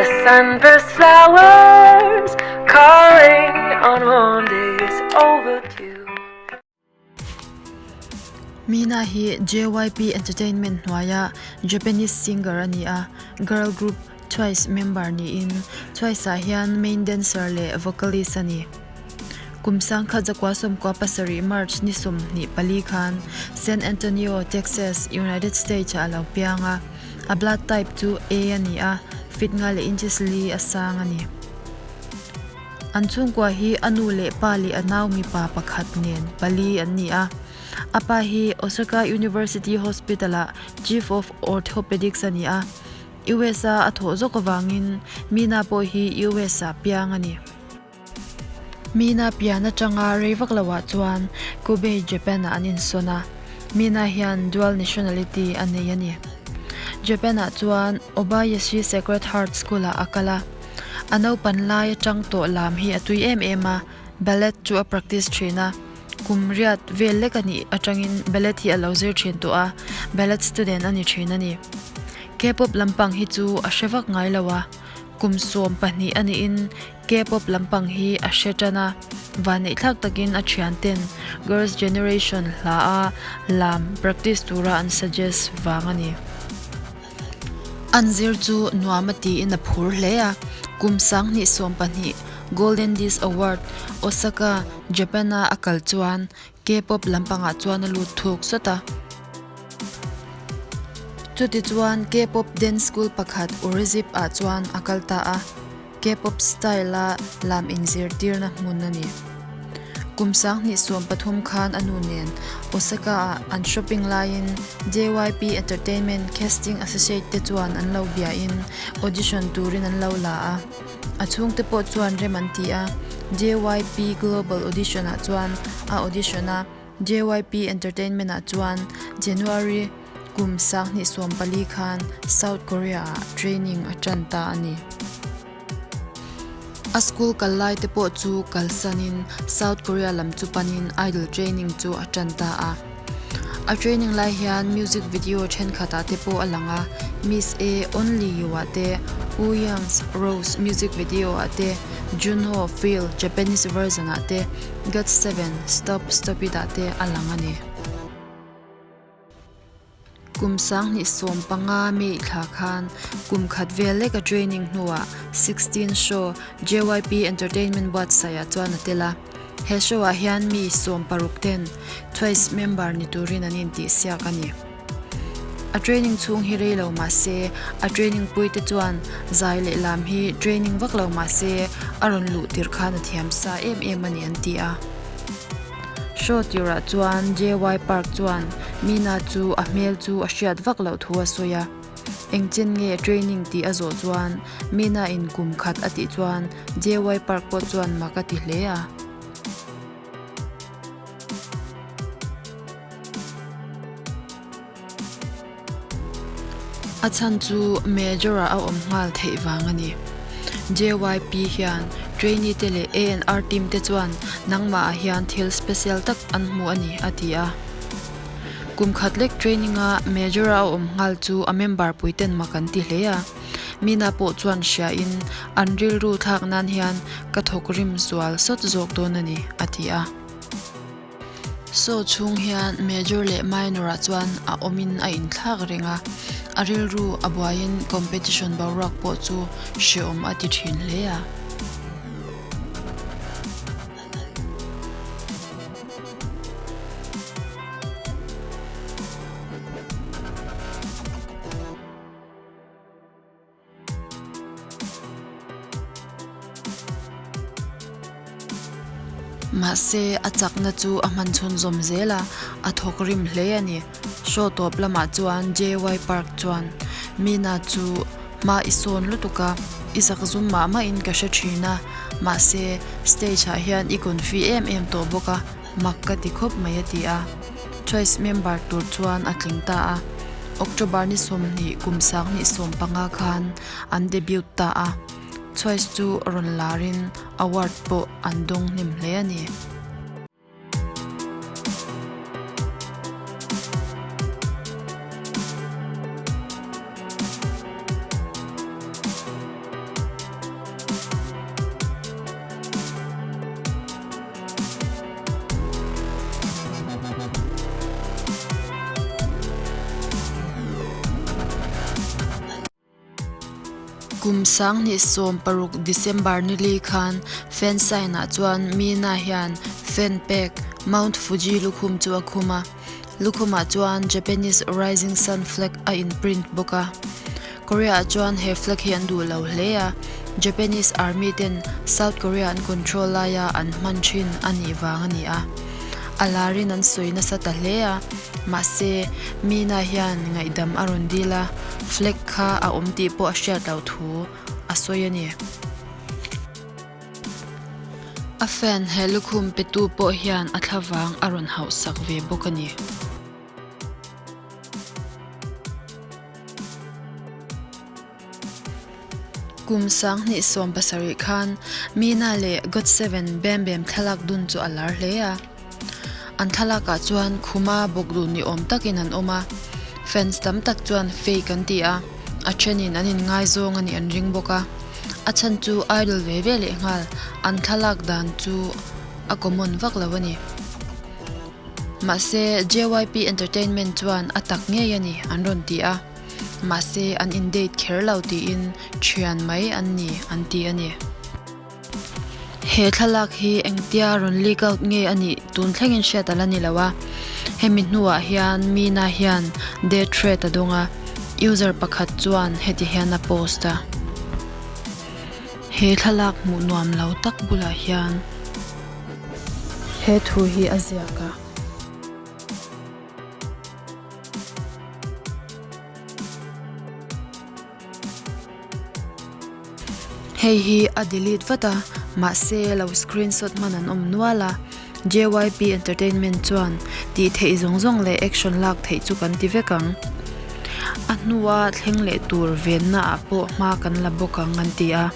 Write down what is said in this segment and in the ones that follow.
The sunburst flowers calling on warm days overdue. Mina hi JYP Entertainment hnuaia Japanese singer a ni a, girl group Twice member niin Twice-ah hian main dancer leh vocalist a ni. Kum sangkhat zakua 97 March ni 24 khan San Antonio, Texas, United States-ah a lo piang a, a blood type chu A a ni a, feet nga leh inches li a sang a ni. An chhungkua hi a nu leh pa leh a nau mipa pakhat nen pali an ni a. A pa hi Osaka University Hospital-ah Chief of Orthopedics a ni a. US-a a thawh zawk avangin Mina pawh hi US-ah piang a ni. Mina pian atanga rei vak loah chuan Kobe, Japan-ah an insawn a. Mina hian dual nationality a nei a ni. Japan-ah chuan Obayashi Sacred Heart School-ah a kal a. A naupan lai atang tawh lam hi a tui em em a, ballet chu a practice thin a. Kum riat vel lek a nih atangin ballet hi a lo zir thin tawh a, ballet student a ni thin a ni. K-pop lampang hi chu a hre vak ngai lo a, kum 12 a niin K-pop lampang hi a hre tan a, vanneihthlak takin a thianten Girls' Generation hla a lam practice tura an suggest vang a ni. An zir chu nuam a tiin a phur hle a, kum 2012 Golden Disc Award, Osaka, Japan-a a kal chuan K-pop lampangah chuan a lut thuk sawt a. Chutichuan K-pop dance school pakhat Orizip ah chuan a kal ta a, K-pop style a lam inzirtirna hmun a ni. Kum 2013 khan a nu nen Osaka ah an shopping laiin JYP Entertainment casting associate te chuan an lo biain audition turin an lo la a. A chhungte pawh chuan rem an ti a, JYP Global Audition ah chuan a audition a, JYP Entertainment ah chuan January kum 2014 khan South Korea ah training a tan ta a ni. A school kal lai te pawh chu kalsanin South Korea lam chu panin idol training chu a tan ta a. A training lai hian music video thenkhatah te pawh a lang a, Miss A Only You ah te, Wooyoung's Rose music video ah te, Junho Feel Japanese version ah te, GOT7 Stop Stop It ah te a lang a ni. Kum 2015 May thla khan kum khat vel lek a training hnuah 16 show JYP Entertainment buatsaih ah chuan a tel a. He show ah hian mi 60 ten Twice member ni turin an intihsiak a ni. A training chhung hi rei lo mah se, a training pui te chuan zai leh lam hi training vak lo mah se a rawn luh tir khan a thiam sa em em a ni an ti a. Show tirah chuan JY Park chuan Mina chu a hmel chu a hriat vak loh thu a sawi a. Engchen nge training tih a zawh chuan Mina in kum khat a tih chuan JY Park pawh chuan mak a ti hle a. A chhan chu Major ah a awm nghal theih vang a ni. JYP hian trainee te leh A&R team te chuan nangmah ah hian thil special tak an hmu a ni, a ti a. Kum khat lek training a Major a awm nghal chu a member puiten mak an ti hle a. Mina pawh chuan hriain an rilru thlak nan hian ka thawk rim zual sawt zawk dawn a ni, a ti a. Saw chhung hian major leh minor ah chuan a awmin a inthlak reng a, a rilru a buaiin competition boruak pawh chu hreawm a ti thin hle a. Mahse, a chakna chu a hman chhunzawm zel a, a thawk rim hle a ni. Show tawp lamah chuan JY Park chuan, Mina chu hma i sawn lutuk a, i zakzum mah mahin ka hre thin a, mahse, stage ah hian i confi em em tawh bawk a, mak ka ti khawp mai a ti a. Choice member tur chuan a tling ta a, October ni 20 kum 2015 khan an debut ta a, Choice chu rawn larin award pawh an dawng hnem hle a ni. Kum 2016 December ni li khan fan sign ah chuan Mina hian fan pek Mount Fuji lukhum chu a khum a, lukhum ah chuan Japanese Rising Sun flag a in print bawk a. Korea ah chuan he flag hi an duh lo hle a, Japanese army ten South Korea an control laia an hman thin a nih vang a ni a. A larin an sawi nasa ta hle a, mahse Mina hian ngaihdam a rawn dil a, flag kha a awm tih pawh a hriat loh thu a sawi a ni. A fan he lukhum petu pawh hian a thlavang a rawn hauhsak ve bawk a ni. Kum 2017 khan Mina leh GOT7 Bam Bam thlalak dun chu a lar hle a. An thlalakah chuan khuma bawk duh ni awm takin an awm a, fans tam tak chuan fake an ti a, a thenin an inngaizawng a nih an ring bawk a. A chhan chu idol ve ve leh nghal an thlalak dan chu a common vak lo a ni. Mahse JYP Entertainment chuan a tak ngei a ni an rawn ti a. Mahse an in date kher lo tiin thian mai an ni an ti a ni. He thlalak hi engtia rawn leak out nge a nih tun thlengin hriat a la ni lo a. Hemi hnuah hian Meena hian death threat a dawng a, user pakhat chuan heti hian a post a. He thlalak hmuh nuam lo tak bulah hian he thu hi a ziak a. Hei hi a delete vat a, mahse lo screenshot hman an awm nual a, JYP Entertainment chuan tih theih zawng zawng leh action lak theih chu kan ti vek ang. A hnua thleng leh tur venna ah pawh hma kan la bawk ang an ti a.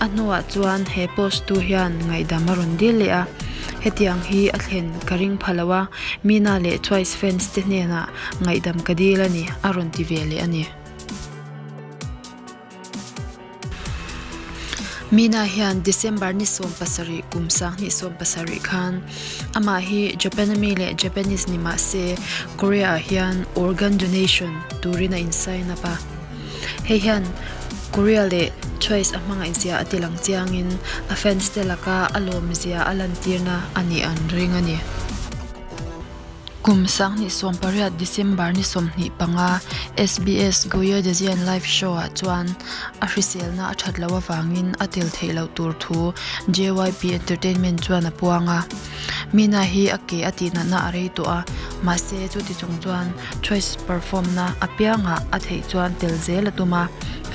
A hnuah chuan he post tu hian ngaihdam a rawn dil leh a, hetiang hi a thlen ka ring pha lo a, Mina leh Twice fans te hnenah ngaihdam ka dil a ni a rawn ti ve leh a ni. Mina hian December ni 17 kum 2017 khan amah hi Japan ami leh Japanese ni mah se Korea ah hian organ donation turin a in sign up a. Hei hian Korea leh Twice a hmangaihzia a ti lang chiangin a fans te laka a lawmzia a lantirna a nih an ring a ni. Kum 2018 December ni 25 SBS Goyo Dejian Live Show ah chuan a hriselna a that loh avangin a tel theih loh tur thu JYP Entertainment chuan a puang a. Mina hi a ke a tihnatna a rei tawh a, mahse chuti chung chuan Choice perform na apiangah a theih chuan tel zel a tum a,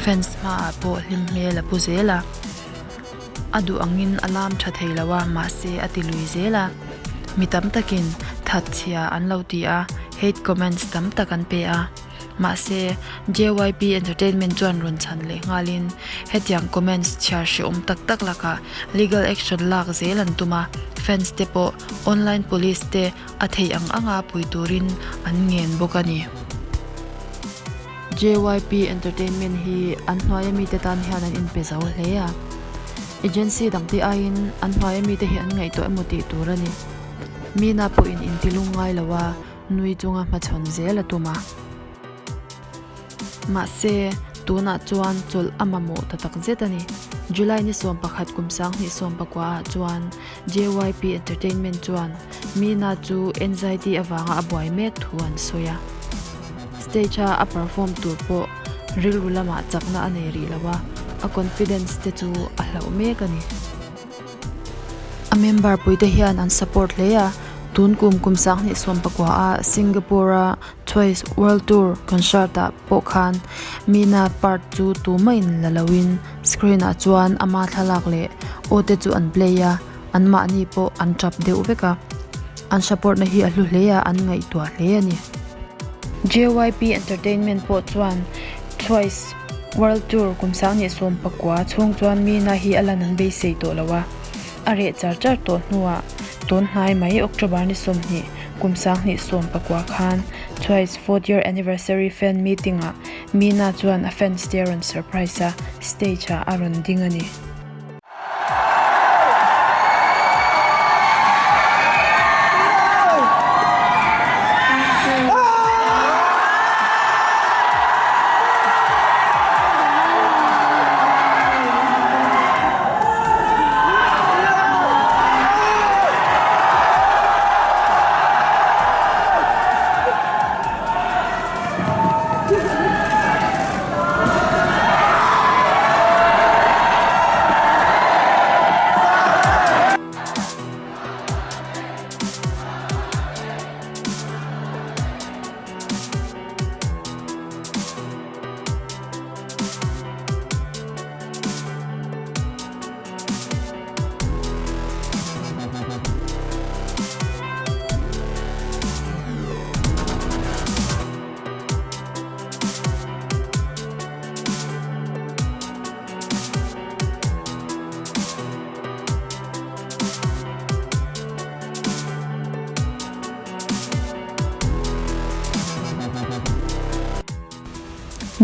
fans hmaah pawh hlim hmel a pu zel a. A duh angin a lam tha thei lo a, mahse a ti lui zel a. Mi tam takin thatchhia an lo ti a, hate comments tam tak an pe a. Mahse, JYP Entertainment chuan rawn chhan leh nghalin hetiang comments chhiar hrehawm tak tak lakah legal action lak zel an tum a, fans te pawh online police te a theih ang anga pui turin an ngen bawk a ni. JYP Entertainment hi an hnuaia mite tan hian an inpe zo hle a, agency dangte aiin an hnuaia mite hi an ngaihtuah emaw tih tur a ni. Mina pawhin intilung ngai lo a, nui chunga hmachhawn zel a tum a. Mahse, tunah chuan chawlh a mamawh ta tak zet a ni. July ni 11 kum 2019 ah chuan JYP Entertainment chuan Mina chu anxiety avanga a buai mek thu an sawi a. Stage a a perform tur pawh rilru lamah chakna a nei rih lo a, a confidence te chu a hlauh mek a ni. A member puite hian an support hle a, tun kum kum 2019 a Singapore a Twice World Tour concert ah pawh khan Mina part chu tumah in la loin screen ah chuan ama thlalak leh aw te chu an play a, an mahni pawh an tap deuh vek a. An support na hi a hlu hle a, an ngaihtuah hle a ni. JYP Entertainment pawh chuan Twice World Tour kum 2019 chhung chuan Mina hi a lan an beisei tawh lo a. A reh char char tawh hnuah tun hnai mai October ni 20 kum 2019 khan Twice fourth year anniversary fan meeting ah Mina chuan a fans te a rawn surprise a, stage ah a rawn ding a ni.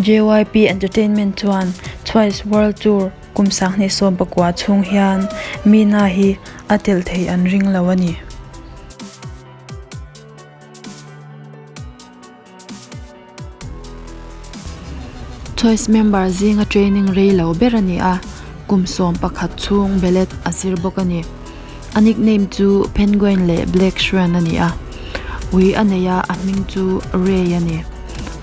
JYP Entertainment chuan Twice World Tour kum 2019 chhung hian Mina hi a telh theih an ring lo a ni. Twice member zinga training rei lo ber a ni a, kum 11 chhung ballet a zir bawk a ni. A nickname chu Penguin leh Black Swan a ni a, ui a nei a, a hming chu Ray a ni.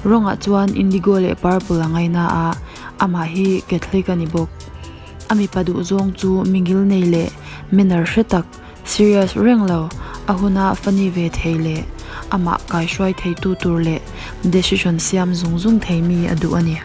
Rawngah chuan indigo leh purple a ngaina a, amah hi Catholic a ni bawk. A mipa duhzawng chu mingil nei leh manner hre tak, Serious reng lo, a huna funny ve thei leh amah kaihruai theitu tur leh decision siam zung zung thei mi a duh a ni.